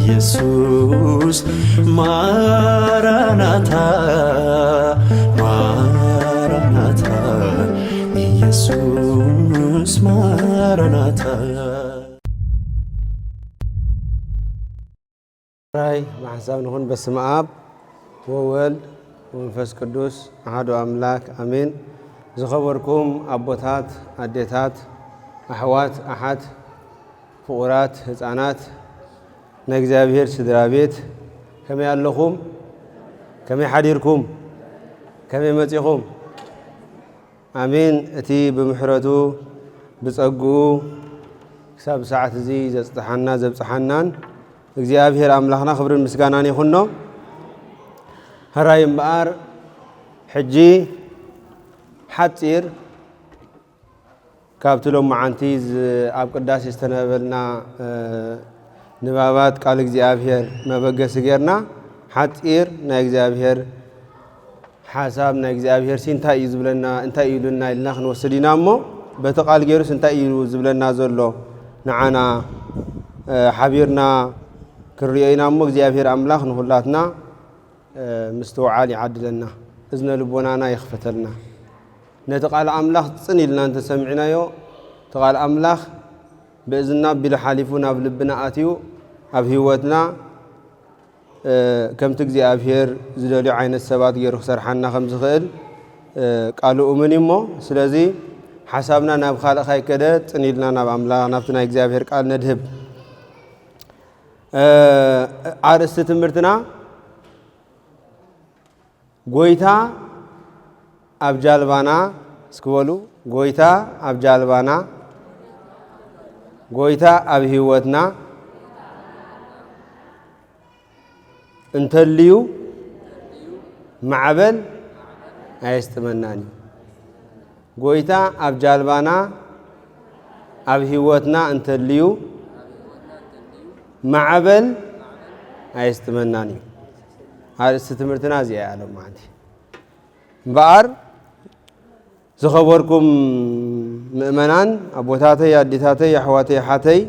ኢየሱስ ማራናታ፣ ማራናታ፣ ኢየሱስ ማራናታ። ራይ ብሓንሳብ ንኹን። በስመ ኣብ ወወልድ ወመንፈስ ቅዱስ ኣሐዱ ኣምላክ ኣሜን። ዝኸበርኩም ኣቦታት፣ ኣዴታት፣ ኣሕዋት፣ ኣሓት፣ ፍቑራት ህፃናት፣ ናይ እግዚኣብሔር ስድራ ቤት፣ ከመይ ኣለኹም? ከመይ ሓዲርኩም? ከመይ መጺኹም? ኣሜን። እቲ ብምሕረቱ ብጸግኡ ክሳብ ሰዓት እዚ ዘጽጥሓና ዘብጽሓናን እግዚኣብሔር ኣምላኽና ክብርን ምስጋናን ይኹኖ። ሕራይ እምበኣር ሕጂ ሓጺር ካብቲ ሎማዓንቲ ዝ-፣ ኣብ ቅዳሴ ዝተነበበልና፣ እ፣ ንባባት ቃል እግዚኣብሔር መበገሲ ጌርና ሓጺር ናይ እግዚኣብሔር ሓሳብ ናይ እግዚኣብሔር ሲ እንታይ እዩ ዝብለና፣ እንታይ እዩ ኢሉና ኢልና ክንወስድ ኢና እሞ፣ በቲ ቃል ገይሩስ እንታይ እዩ ዝብለና ዘሎ ንዓና፣ እ፣ ሓቢርና ክንሪኦ ኢና እሞ፣ እግዚኣብሔር ኣምላኽ ንኹላትና፣ እ፣ ምስትውዓል ይዓድለና፣ እዝነ ልቦናና ይኽፈተልና። ነቲ ቃል ኣምላኽ ጽን ኢልና እንተሰሚዕናዮ፣ እቲ ቃል ኣምላኽ ብእዝንና ኣቢሉ ሓሊፉ ናብ ልብና ኣትዩ፣ ኣብ ህይወትና እ፣ ከምቲ እግዚኣብሔር ዝደልዮ ዓይነት ሰባት ገይሩ ክሰርሓና ከም ዝኽእል፣ እ፣ ቃሉ እሙን እዩ እሞ፣ ስለዚ ሓሳብና ናብ ካልእ ካይከደ ጽን ኢልና ናብ ኣምላኽ፣ ናብቲ ናይ እግዚኣብሔር ቃል ነድህብ። እ፣ ኣርእስቲ ትምህርትና ጎይታ ኣብ ጃልባና፣ እስኪ በሉ፣ ጎይታ ኣብ ጃልባና፣ ጎይታ ኣብ ህይወትና እንተልዩ ማዕበል ኣየስጥመናን እዩ። ጎይታ ኣብ ጃልባና፣ ኣብ ህይወትና እንተልዩ ማዕበል ኣየስጥመናን እዩ። ኣርእስቲ ትምህርትና እዚኣ እያ ሎማዓንቲ። እምበኣር ዝኸበርኩም ምእመናን፣ ኣቦታተይ፣ ኣዴታተይ፣ ኣሕዋተይ፣ ኣሓተይ፣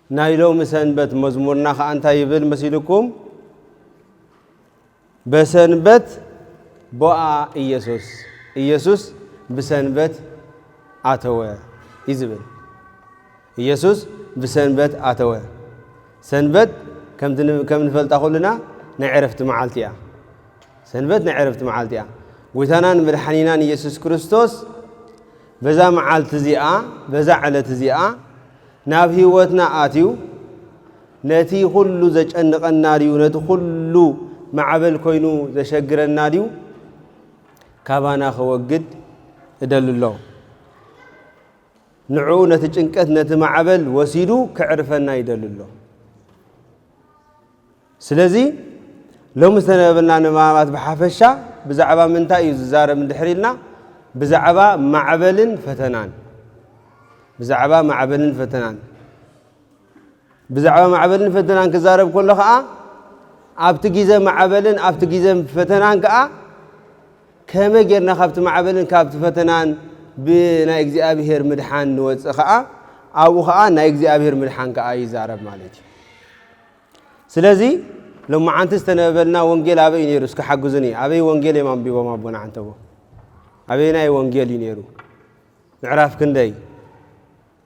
ናይ ሎሚ ሰንበት መዝሙርና ኸኣ እንታይ ይብል መሲልኩም? በሰንበት ቦኣ ኢየሱስ፣ ኢየሱስ ብሰንበት ኣተወ እዩ ዝብል። ኢየሱስ ብሰንበት ኣተወ። ሰንበት ከምቲ ን-፣ ከም ንፈልጣ ኩልና ናይ ዕረፍቲ መዓልቲ እያ። ሰንበት ናይ ዕረፍቲ መዓልቲ እያ። ጎይታናን መድሓኒናን ኢየሱስ ክርስቶስ በዛ መዓልቲ እዚኣ፣ በዛ ዕለት እዚኣ ናብ ህይወትና ኣትዩ፣ ነቲ ኩሉ ዘጨንቐና ድዩ፣ ነቲ ኩሉ ማዕበል ኮይኑ ዘሸግረና ድዩ፣ ካባና ከወግድ እደሊ ኣሎ። ንዕኡ ነቲ ጭንቀት፣ ነቲ ማዕበል ወሲዱ ከዕርፈና ይደሊ ኣሎ። ስለዚ ሎሚ ዝተነበበልና ንባባት ብሓፈሻ ብዛዕባ ምንታይ እዩ ዝዛረብ እንድሕር ኢልና፣ ብዛዕባ ማዕበልን ፈተናን፣ ብዛዕባ ማዕበልን ፈተናን። ብዛዕባ ማዕበልን ፈተናን ክዛረብ ከሎ ኸኣ፣ ኣብቲ ግዜ ማዕበልን ኣብቲ ግዜ ፈተናን ከኣ ከመይ ጌርና ካብቲ ማዕበልን ካብቲ ፈተናን ብናይ እግዚኣብሄር ምድሓን ንወጽእ ኸኣ፣ ኣብኡ ኸኣ ናይ እግዚኣብሄር ምድሓን ከኣ ይዛረብ ማለት እዩ። ስለዚ ሎማዓንቲ ዝተነበበልና ወንጌል ኣበይ እዩ ነይሩ? እስኪ ሓግዙኒ። ኣበይ ወንጌል እዮም ኣንቢቦም ኣቦና ዓንተቦ? ኣበየናይ ወንጌል እዩ ነይሩ? ምዕራፍ ክንደይ?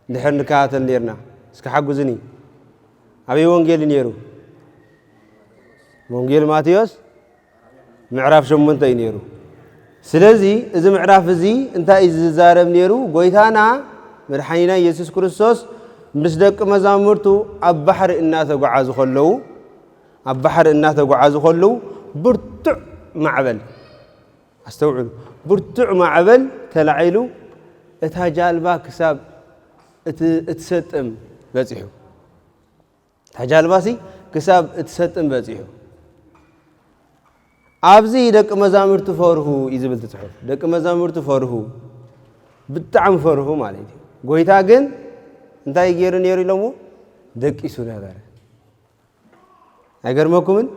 እንድሕር ንከታተል ኔርና፣ እስኪ ሓጉዝኒ። ኣበይ ወንጌል እዩ ነይሩ? ወንጌል ማቴዎስ ምዕራፍ ሸሞንተ እዩ ነይሩ። ስለዚ እዚ ምዕራፍ እዚ እንታይ እዩ ዝዛረብ ነይሩ? ጎይታና መድሓኒና ኢየሱስ ክርስቶስ ምስ ደቂ መዛሙርቱ ኣብ ባሕሪ እናተጓዓዙ ከለዉ፣ ኣብ ባሕሪ እናተጓዓዙ ከለዉ ብርቱዕ ማዕበል፣ ኣስተውዕሉ፣ ብርቱዕ ማዕበል ተላዒሉ እታ ጃልባ ክሳብ እቲ፣ እትሰጥም በጺሑ። እታ ጃልባሲ ክሳብ እትሰጥም በጺሑ። ኣብዚ ደቂ መዛሙርቲ ፈርሁ እዩ ዝብል እቲ ጽሑፍ። ደቂ መዛሙርቲ ፈርሁ፣ ብጣዕሚ ፈርሁ ማለት እዩ። ጎይታ ግን እንታይ ገይሩ ነይሩ ኢሎምዎ? ደቂሱ ነበረ። ኣይገርመኩምን?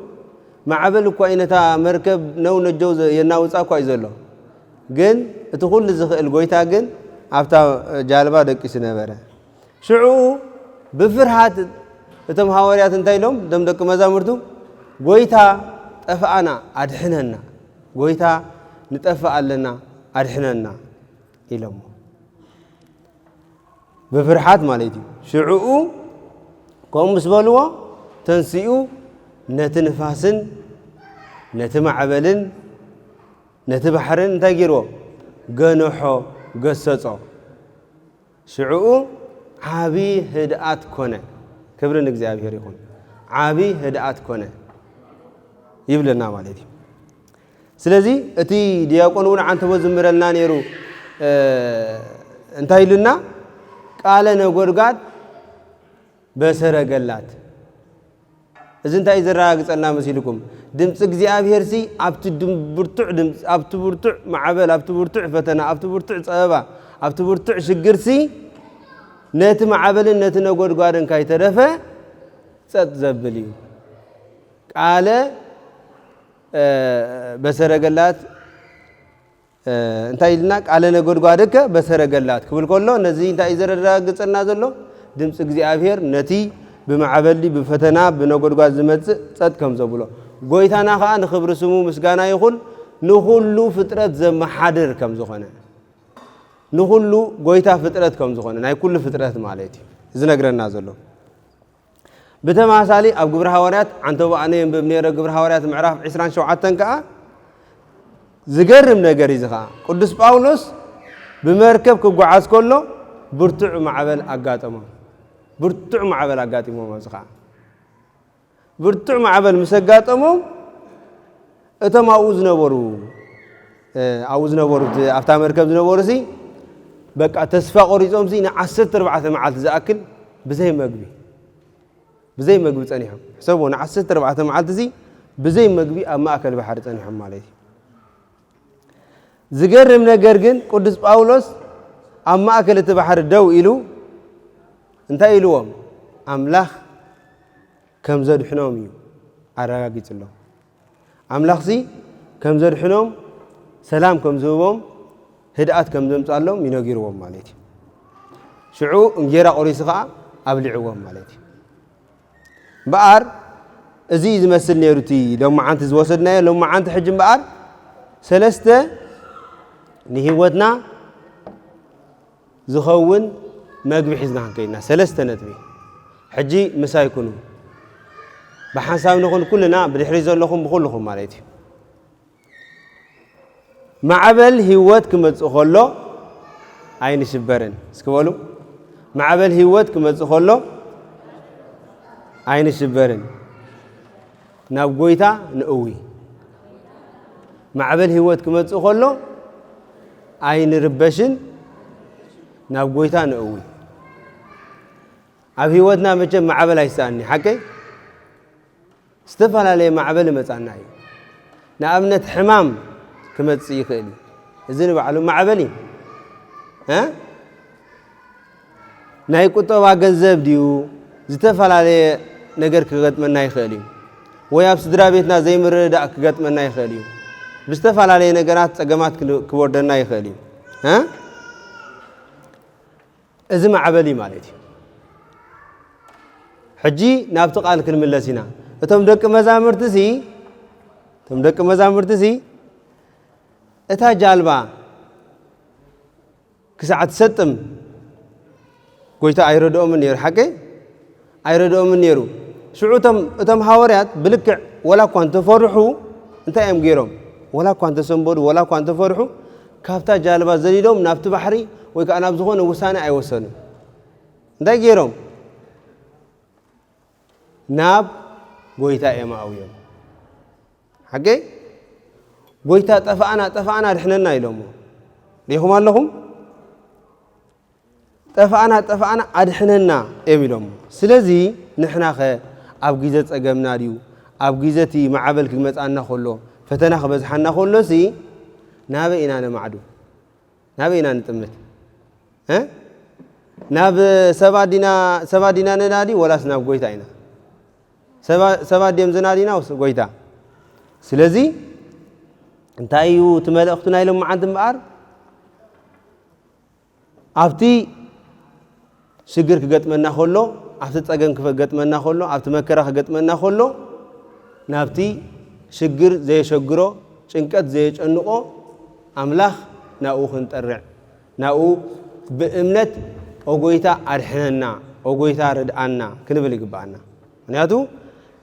ማዕበል እኳ እዩ ነታ መርከብ ነው ነጀው ዘ-፣ የናውጻ እኳ እዩ ዘሎ። ግን እቲ ኩሉ ዝኽእል ጎይታ ግን ኣብታ ጃልባ ደቂሱ ነበረ። ሽዑ ብፍርሃት እቶም ሃዋርያት እንታይ ኢሎም? እቶም ደቂ መዛሙርቱ፣ "ጎይታ፣ ጠፍኣና፣ ኣድሕነና። ጎይታ፣ ንጠፍእ ኣለና፣ ኣድሕነና" ኢሎሞ። ብፍርሓት ማለት እዩ። ሽዕኡ ከምኡ ምስ በልዎ፣ ተንሲኡ ነቲ ንፋስን ነቲ ማዕበልን ነቲ ባሕርን እንታይ ገይርዎ? ገንሖ፣ ገሰጾ። ሽዕኡ ዓቢ ህድኣት ኮነ። ክብሪ ንእግዚኣብሔር ይኹን። ዓቢ ህድኣት ኮነ ይብለና ማለት እዩ። ስለዚ እቲ ዲያቆን እውን ዓንተቦ ዝምረልና ነይሩ፣ እ፣ እንታይ ኢሉና? ቃለ ነጎድጓድ በሰረገላት። እዚ እንታይ እዩ ዘረጋግጸልና መሲልኩም? ድምፂ እግዚኣብሔር ሲ ኣብቲ ድም-፣ ብርቱዕ ድምፂ፣ ኣብቲ ብርቱዕ ማዕበል፣ ኣብቲ ብርቱዕ ፈተና፣ ኣብቲ ብርቱዕ ፀበባ፣ ኣብቲ ብርቱዕ ሽግር ሲ ነቲ ማዕበልን ነቲ ነጎድጓድን ካይተረፈ ጸጥ ዘብል እዩ። ቃለ፣ እ፣ በሰረገላት፣ እ፣ እንታይ ኢልና? "ቃለ ነጎድጓድከ በሰረገላት" ክብል ከሎ፣ ነዚ እንታይ እዩ ዘረጋግጸልና ዘሎ? ድምፂ እግዚኣብሔር ነቲ ብማዕበሊ፣ ብፈተና፣ ብነጎድጓድ ዝመጽእ ጸጥ ከም ዘብሎ። ጎይታና ኸኣ ንኽብሪ ስሙ ምስጋና ይኹን፣ ንኹሉ ፍጥረት ዘመሓድር ከም ዝኾነ። ንኹሉ ጎይታ ፍጥረት ከም ዝኾነ፣ ናይ ኩሉ ፍጥረት ማለት እዩ ዝነግረና ዘሎ። ብተመሳሳሊ ኣብ ግብሪ ሃዋርያት፣ ዓንተቦ ኣነ የንብብ ነይረ፣ ግብሪ ሃዋርያት ምዕራፍ ዕስራን ሸውዓተን ከኣ ዝገርም ነገር እዩ። እዚ ከኣ ቅዱስ ጳውሎስ ብመርከብ ክጓዓዝ ከሎ ብርቱዕ ማዕበል ኣጋጠሞ። ብርቱዕ ማዕበል ኣጋጢሞም። ኣብዚ ከኣ ብርቱዕ ማዕበል ምስ ኣጋጠሞም፣ እቶም ኣብኡ ዝነበሩ፣ እ፣ ኣብኡ ዝነበሩ፣ እቲ ኣብታ መርከብ ዝነበሩ ሲ፣ በቃ ተስፋ ቆሪጾም ሲ፣ ንዓሰርተ ኣርባዕተ መዓልቲ ዝኣክል ብዘይ መግቢ፣ ብዘይ መግቢ ጸኒሖም። ሕሰብዎ፣ ንዓሰርተ ኣርባዕተ መዓልቲ ሲ፣ ብዘይ መግቢ ኣብ ማእከል ባሕሪ ጸኒሖም ማለት እዩ። ዝገርም ነገር ግን፣ ቅዱስ ጳውሎስ ኣብ ማእከል እቲ ባሕሪ ደው ኢሉ እንታይ ኢልዎም? ኣምላኽ ከም ዘድሕኖም እዩ ኣረጋጊጽሎም። ኣምላኽሲ ከም ዘድሕኖም፣ ሰላም ከም ዝህቦም፣ ህድኣት ከም ዘምጻሎም እዩ ነጊርዎም ማለት እዩ። ሽዑ እንጌራ ቆሪሱ ኸኣ ኣብሊዕዎም ማለት እዩ። እምበኣር እዚ እዩ ዝመስል ነይሩ እቲ ሎማዓንቲ ዝወሰድናዮ። ሎማዓንቲ ሕጂ እምበኣር ሰለስተ ንህይወትና ዝኸውን መግቢ ሒዝና ክንከይድና። ሰለስተ ነጥቢ። ሕጂ ምሳይ ኩኑ። ብሓንሳብ ንኹን ኩልና፣ ብድሕሪ ዘለኹም ብኹልኹም ማለት እዩ። ማዕበል ህይወት ክመጽእ ከሎ ኣይንሽበርን። እስኪ በሉ፣ ማዕበል ህይወት ክመጽእ ከሎ ኣይንሽበርን፣ ናብ ጎይታ ንእዊ። ማዕበል ህይወት ክመጽእ ከሎ ኣይንርበሽን፣ ናብ ጎይታ ንእዊ። ኣብ ህይወትና መቸም ማዕበል ኣይሰኣኒ፣ ሓቀይ? ዝተፈላለየ ማዕበል ይመጻና እዩ። ንኣብነት ሕማም ክመጽእ ይኽእል እዩ። እዚ ንባዕሉ ማዕበል እዩ። እ? ናይ ቁጠባ ገንዘብ ድዩ? ዝተፈላለየ ነገር ክገጥመና ይኽእል እዩ። ወይ ኣብ ስድራ ቤትና ዘይምርድዳእ ክገጥመና ይኽእል እዩ። ብዝተፈላለየ ነገራት ጸገማት ክን-፣ ክወርደና ይኽእል እዩ። እ? እዚ ማዕበል እዩ ማለት እዩ። ሕጂ ናብቲ ቃል ክንምለስ ኢና። እቶም ደቂ መዛሙርትሲ፣ እቶም ደቂ መዛሙርትሲ እታ ጃልባ ክሳዕ ትሰጥም ጎይታ ኣይረድኦምን ነይሩ። ሓቀይ? ኣይረድኦምን ነይሩ። ሽዑ እቶም፣ እቶም ሃዋርያት ብልክዕ ወላ እኳ እንተፈርሑ፣ እንታይ እዮም ገይሮም? ወላ እኳ እንተሰንበዱ፣ ወላ እኳ እንተፈርሑ፣ ካብታ ጃልባ ዘሊሎም ናብቲ ባሕሪ ወይ ከዓ ናብ ዝኾነ ውሳነ ኣይወሰኑን። እንታይ ገይሮም? ናብ ጎይታ እዮም ኣእውዮም። ሓቀይ? ጎይታ፣ "ጠፋእና፣ ጠፋእና፣ ኣድሕነና" ኢሎሞ። ሪኢኹም ኣለኹም? "ጠፋእና፣ ጠፋእና፣ ኣድሕነና" እዮም ኢሎሞ። ስለዚ ንሕናኸ ኣብ ግዜ ጸገምና ድዩ? ኣብ ግዜ እቲ ማዕበል ክመጽኣና ከሎ፣ ፈተና ክበዝሓና ከሎሲ ናበይ ኢና ነማዕዱ? ናበይ ኢና ንጥምት? እ? ናብ ሰባት ዲና፣ ሰባት ዲና ነናዲ ወላስ ናብ ጎይታ ኢና? ሰባ-፣ ሰባት ድዮም ዘናዲና ወስ ጎይታ? ስለዚ እንታይ እዩ እቲ መልእኽቱ ናይ ሎማዓንቲ እምበኣር? ኣብቲ ሽግር ክገጥመና ከሎ ኣብቲ ጸገም ክገጥመና ከሎ፣ ኣብቲ መከራ ክገጥመና ከሎ፣ ናብቲ ሽግር ዘየሸግሮ፣ ጭንቀት ዘየጨንቆ ኣምላኽ ናብኡ ክንጠርዕ፣ ናብኡ ብእምነት "ኦ ጎይታ ኣድሕነና፣ ኦ ጎይታ ርድኣና" ክንብል ይግብኣና። ምኽንያቱ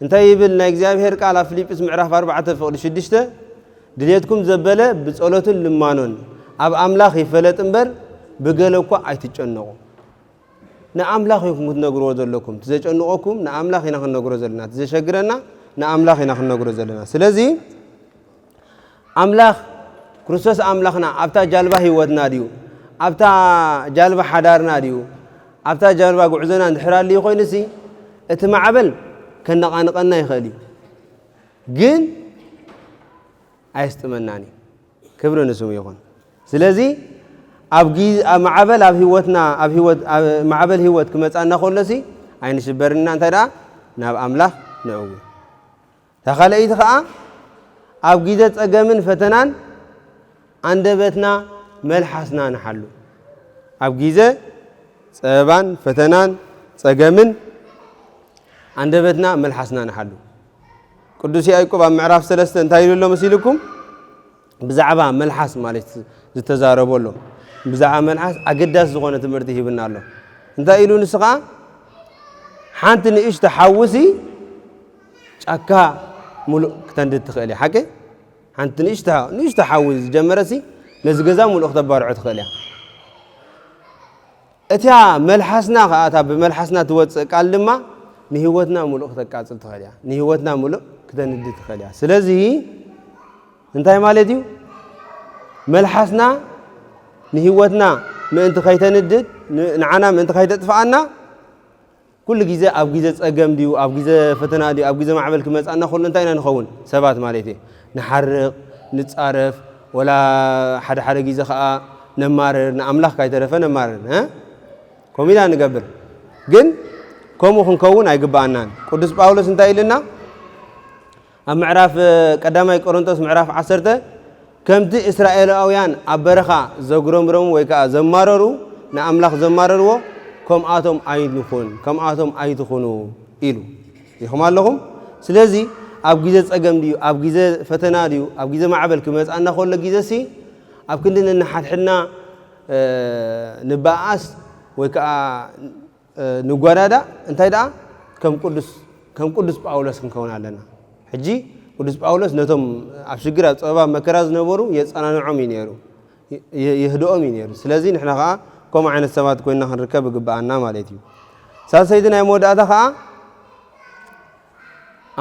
እንታይ ይብል ናይ እግዚኣብሔር ቃል ኣብ ፊልጵስ ምዕራፍ ኣርባዕተ ፍቕዲ ሽዱሽተ፣ "ድሌትኩም ዘበለ ብጸሎትን ልማኖን ኣብ ኣምላኽ ይፈለጥ እምበር ብገለ እኳ ኣይትጨነቑ።" ንኣምላኽ ኢኹም ክትነግርዎ ዘለኩም። እቲ ዘጨንቆኩም ንኣምላኽ ኢና ክንነግሮ ዘለና። እቲ ዘሸግረና ንኣምላኽ ኢና ክንነግሮ ዘለና። ስለዚ ኣምላኽ፣ ክርስቶስ ኣምላኽና ኣብታ ጃልባ ህይወትና ድዩ? ኣብታ ጃልባ ሓዳርና ድዩ? ኣብታ ጃልባ ጉዕዞና እንድሕር ኣልዩ ኮይኑሲ፣ እቲ ማዕበል ከነቓንቐና ይኽእል እዩ። ግን ኣየስጥመናን እዩ። ክብሪ ንስሙ ይኹን። ስለዚ ኣብ ጊ-፣ ኣብ ማዕበል ኣብ ህይወትና፣ ኣብ ህይወት፣ ኣብ ማዕበል ህይወት ክመጻና ከሎሲ ኣይንሽበርና፣ እንታይ ደኣ ናብ ኣምላኽ ነእዊ። እታ ካልኣይቲ ኸኣ ኣብ ግዜ ጸገምን ፈተናን ኣንደበትና መልሓስና ንሓሉ። ኣብ ግዜ ጸበባን ፈተናን ጸገምን ኣንደበትና መልሓስና ንሓሉ። ቅዱስ ያዕቆብ ኣብ ምዕራፍ ሰለስተ እንታይ ኢሉ ኣሎ መሲልኩም? ብዛዕባ መልሓስ ማለት ዝተዛረቦ ኣሎ። ብዛዕባ መልሓስ ኣገዳሲ ዝኾነ ትምህርቲ ሂብና ኣሎ። እንታይ ኢሉ ንሱ ኸኣ? "ሓንቲ ንእሽቶ ሓውሲ ጫካ ሙሉእ ክተንድድ ትኽእል እያ።" ሓቂ? ሓንቲ ንእሽቶ፣ ንእሽቶ ሓዊ ዝጀመረሲ ነዚ ገዛ ሙሉእ ክተባርዖ ትኽእል እያ። እታ መልሓስና ኸኣ፣ እታ ብመልሓስና ትወጽእ ቃል ድማ ንህይወትና ሙሉእ ክተቃጽል ትኽእል እያ። ንህይወትና ሙሉእ ክተንድድ ትኽእል እያ። ስለዚ እንታይ ማለት እዩ? መልሓስና ንህይወትና ምእንቲ ከይተንድድ፣ ን-፣ ንዓና ምእንቲ ከይተጥፍኣና፣ ኩሉ ግዜ ኣብ ግዜ ጸገም ድዩ፣ ኣብ ግዜ ፈተና ድዩ፣ ኣብ ግዜ ማዕበል ክመጻና ከሎ እንታይ ኢና ንኸውን? ሰባት ማለት እየ። ንሓርቕ፣ ንጻረፍ፣ ወላ ሓደ ሓደ ግዜ ኸኣ ነማርር፣ ንኣምላኽ ካይተረፈ ነማርር፣ እ? ከምኡ ኢና ንገብር። ግን ከምኡ ክንከውን ኣይግብኣናን። ቅዱስ ጳውሎስ እንታይ ኢልና? ኣብ ምዕራፍ፣ ቀዳማይ ቆሮንቶስ ምዕራፍ ዓሰርተ፣ "ከምቲ እስራኤላውያን ኣብ በረኻ ዘጉረምረሙ ወይ ከኣ ዘማረሩ፣ ንኣምላኽ ዘማረርዎ፣ ከምኣቶም ኣይንኹን፣ ከምኣቶም ኣይትኹኑ" ኢሉ። ኢኹም ኣለኹም? ስለዚ ኣብ ግዜ ጸገም ድዩ፣ ኣብ ግዜ ፈተና ድዩ፣ ኣብ ግዜ ማዕበል ክመጽኣና ከሎ ግዜሲ፣ ኣብ ክንዲ ነንሓድሕድና፣ እ፣ ንበኣስ ወይ ከኣ እ፣ ንጓዳዳ እንታይ ደኣ ከም ቅዱስ፣ ከም ቅዱስ ጳውሎስ ክንከውን ኣለና። ሕጂ ቅዱስ ጳውሎስ ነቶም ኣብ ሽግር፣ ኣብ ጸበባ፣ ኣብ መከራ ዝነበሩ የጸናንዖም እዩ ነይሩ። የ-፣ የ-፣ የህድኦም እዩ ነይሩ። ስለዚ ንሕና ኸኣ ከምኡ ዓይነት ሰባት ኮይንና ክንርከብ ይግብኣና ማለት እዩ። ሳልሰይቲ ናይ መወዳእታ ኸኣ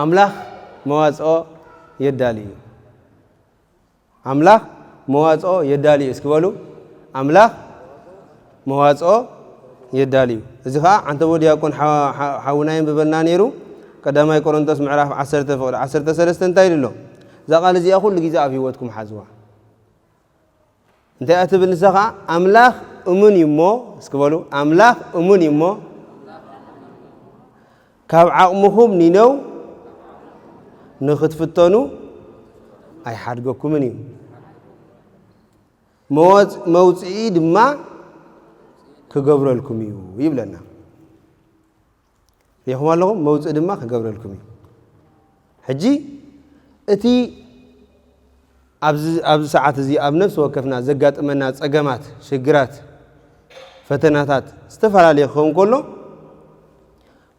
ኣምላኽ መዋጽኦ የዳሊ እዩ። ኣምላኽ መዋጽኦ የዳሊ እዩ። እስኪ በሉ፣ ኣምላኽ መዋጽኦ የዳሊ እዩ። እዚ ኸኣ ዓንተቦ ዲያቆን ሓ-፣ ሓ-፣ ሓውና የንብበልና ነይሩ። ቀዳማይ ቆሮንቶስ ምዕራፍ ዓሰርተ ፍቕዲ ዓሰርተ ሰለስተ እንታይ ኢሉ ኣሎ? እዛ ቃል እዚኣ ኩሉ ግዜ ኣብ ህይወትኩም ሓዝዋ። እንታይ እያ ትብል ንሳ ኸኣ? ኣምላኽ እሙን እዩ እሞ፣ እስኪ በሉ፣ ኣምላኽ እሙን እዩ እሞ፣ ካብ ዓቕምኹም ንነው ንኽትፍተኑ ኣይሓድገኩምን እዩ። መወጽ-፣ መውጽኢ ድማ ክገብረልኩም እዩ ይብለና። ርኢኹም ኣለኹም? መውጽኢ ድማ ክገብረልኩም እዩ። ሕጂ እቲ ኣብዚ፣ ኣብዚ ሰዓት እዚ ኣብ ነፍሲ ወከፍና ዘጋጥመና ጸገማት፣ ሽግራት፣ ፈተናታት ዝተፈላለየ ክኸውን ከሎ፣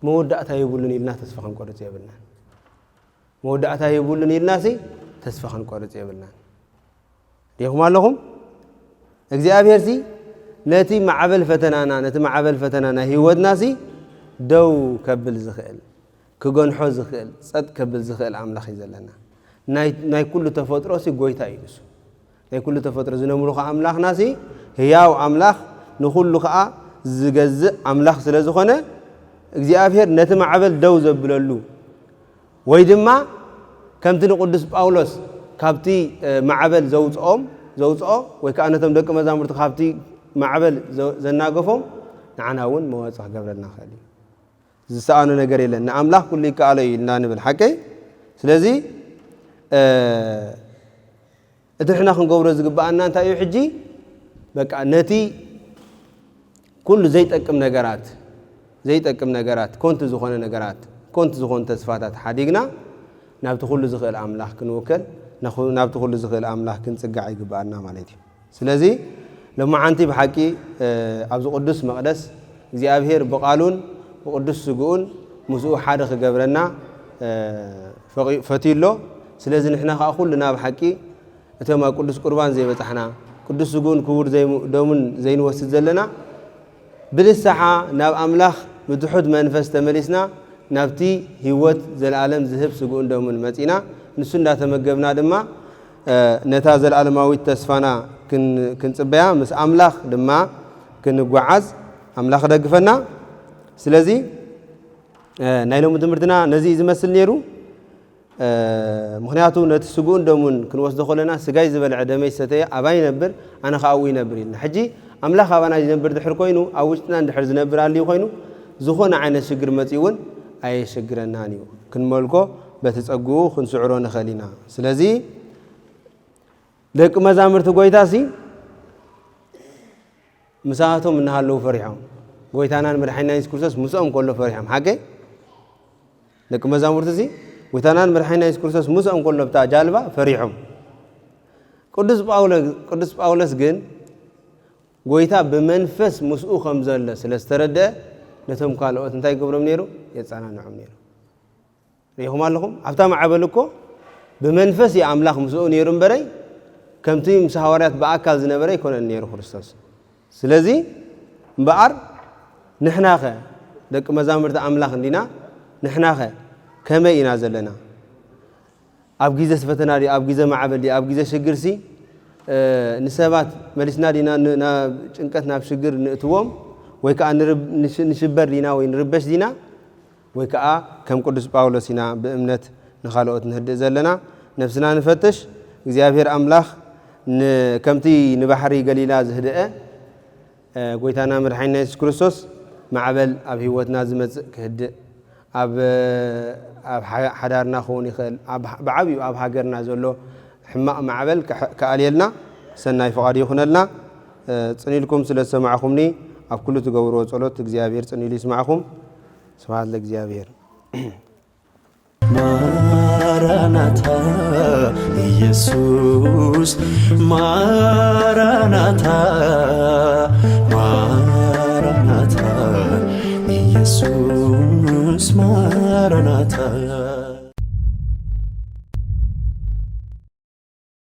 መወዳእታ የብሉን ኢልና ተስፋ ክንቆርጽ የብልናን። መወዳእታ የብሉን ኢልናሲ ተስፋ ክንቆርጽ የብልናን። ዲኹም ኣለኹም? እግዚኣብሔርሲ ነቲ ማዕበል ፈተናና፣ ነቲ ማዕበል ፈተና ናይ ህይወትናሲ ደው ከብል ዝኽእል፣ ክገንሖ ዝኽእል፣ ጸጥ ከብል ዝኽእል ኣምላኽ እዩ ዘለና። ናይ፣ ናይ ኩሉ ተፈጥሮሲ ጎይታ እዩ ንሱ። ናይ ኩሉ ተፈጥሮ ዝነምልኾ ኣምላኽናሲ ህያው ኣምላኽ፣ ንኹሉ ኸኣ ዝገዝእ ኣምላኽ ስለ ዝኾነ፣ እግዚኣብሔር ነቲ ማዕበል ደው ዘብለሉ፣ ወይ ድማ ከምቲ ንቅዱስ ጳውሎስ ካብቲ፣ እ፣ ማዕበል ዘውጽኦም፣ ዘውጽኦ፣ ወይ ከኣ ነቶም ደቂ መዛሙርቲ ካብቲ ማዕበል ዘ-፣ ዘናገፎም፣ ንዓና እውን መዋጽኦ ክገብረልና ይኽእል እዩ። ዝሰኣኖ ነገር የለን። ንኣምላኽ ኩሉ ይከኣሎ እዩ ኢልና ንብል። ሓቀይ? ስለዚ፣ እ፣ እቲ ንሕና ክንገብሮ ዝግብኣና እንታይ እዩ ሕጂ? በቃ ነቲ ኩሉ ዘይጠቅም ነገራት፣ ዘይጠቅም ነገራት፣ ኮንቱ ዝኾነ ነገራት፣ ኮንቱ ዝኾኑ ተስፋታት ሓዲግና ናብቲ ኩሉ ዝኽእል ኣምላኽ ክንውከል፣ ናኹ-፣ ናብቲ ኩሉ ዝኽእል ኣምላኽ ክንጽጋዕ ይግብኣና ማለት እዩ። ስለዚ ሎማዓንቲ ብሓቂ፣ እ፣ ኣብዚ ቅዱስ መቕደስ እግዚኣብሔር ብቓሉን ብቅዱስ ስግኡን ምስኡ ሓደ ክገብረና፣ እ፣ ፈቒ-፣ ፈትዩ ኣሎ። ስለዚ ንሕና ከኣ ኩልና ብሓቂ እቶም ኣብ ቅዱስ ቁርባን ዘይበጻሕና፣ ቅዱስ ስግኡን ክቡር ዘይሙ-፣ ደሙን ዘይንወስድ ዘለና፣ ብንስሓ ናብ ኣምላኽ ብትሑት መንፈስ ተመሊስና፣ ናብቲ ህይወት ዘለኣለም ዝህብ ስግኡን ደሙን መጺና፣ ንሱ እንዳተመገብና ድማ፣ እ፣ ነታ ዘለኣለማዊት ተስፋና ክን-፣ ክንጽበያ፣ ምስ ኣምላኽ ድማ ክንጓዓዝ ኣምላኽ ደግፈና። ስለዚ፣ እ፣ ናይ ሎሚ ትምህርትና ነዚ እዩ ዝመስል ነይሩ። እ፣ ምኽንያቱ ነቲ ስግኡን ደሙን ክንወስዶ ከለና፣ "ስጋይ ዝበልዐ ደመይ ዝሰተየ ኣባይ ይነብር፣ ኣነ ኸኣ ኣብኡ ይነብር" ኢልና። ሕጂ ኣምላኽ ኣባና ይነብር ድሕር ኮይኑ፣ ኣብ ውሽጥና እንድሕር ዝነብር ኣልዩ ኮይኑ፣ ዝኾነ ዓይነት ሽግር መጺኡ እውን ኣየሸግረናን እዩ። ክንመልኮ በቲ ጸግኡ ክንስዕሮ ንኽእል ኢና። ስለዚ ደቂ መዛሙርቲ ጎይታሲ ምሳቶም እናሃለዉ ፈሪሖም፣ ጎይታናን መድሓኒና የሱስ ክርስቶስ ምስኦም ከሎ ፈሪሖም። ሓቀይ? ደቂ መዛሙርትሲ ጎይታናን መድሓኒና የሱስ ክርስቶስ ምስኦም ከሎ ኣብታ ጃልባ ፈሪሖም። ቅዱስ ጳውሎ-፣ ቅዱስ ጳውሎስ ግን ጎይታ ብመንፈስ ምስኡ ከም ዘሎ ስለ ዝተረድአ ነቶም ካልኦት እንታይ ይገብሮም ነይሩ? የጸናንዖም ነይሩ። ርኢኹም ኣለኹም? ኣብታ ማዕበል እኮ ብመንፈስ እዩ ኣምላኽ ምስኡ ነይሩ እምበረይ፣ ከምቲ ምስ ሃዋርያት ብኣካል ዝነበረ ኣይኮነን ነይሩ ክርስቶስ። ስለዚ እምበኣር ንሕናኸ ደቂ መዛሙርቲ ኣምላኽ እንዲና? ንሕናኸ ከመይ ኢና ዘለና? ኣብ ግዜ ፈተና ድዩ? ኣብ ግዜ ማዕበል ድዩ? ኣብ ግዜ ሽግርሲ፣ እ፣ ንሰባት መሊስና ዲና ን-፣ ናብ ጭንቀት፣ ናብ ሽግር ንእትዎም? ወይ ከኣ ንርብ-፣ ንሽ-፣ ንሽበር ዲና ወይ ንርበሽ ዲና? ወይ ከኣ ከም ቅዱስ ጳውሎስ ኢና ብእምነት ንኻልኦት ንህድእ ዘለና? ነፍስና ንፈትሽ። እግዚኣብሔር ኣምላኽ ን-፣ ከምቲ ንባሕሪ ገሊላ ዝህደአ፣ እ፣ ጎይታና መድሓኒና የሱስ ክርስቶስ ማዕበል ኣብ ህይወትና ዝመጽእ ክህድእ፣ ኣብ፣ ኣብ ሓ-፣ ሓዳርና ክኸውን ይኽእል፣ ኣብ፣ ብዓብዩ ኣብ ሃገርና ዘሎ ሕማቕ ማዕበል ክሕ-፣ ክኣልየልና ሰናይ ፍቓዱ ይኹነልና። እ፣ ጽን ኢልኩም ስለ ዝሰማዕኹምኒ፣ ኣብ ኩሉ ትገብርዎ ጸሎት እግዚኣብሔር ጽን ኢሉ ይስማዕኹም። ስብሐት ለእግዚኣብሔር። ማራናታ፣ ኢየሱስ ማራናታ፣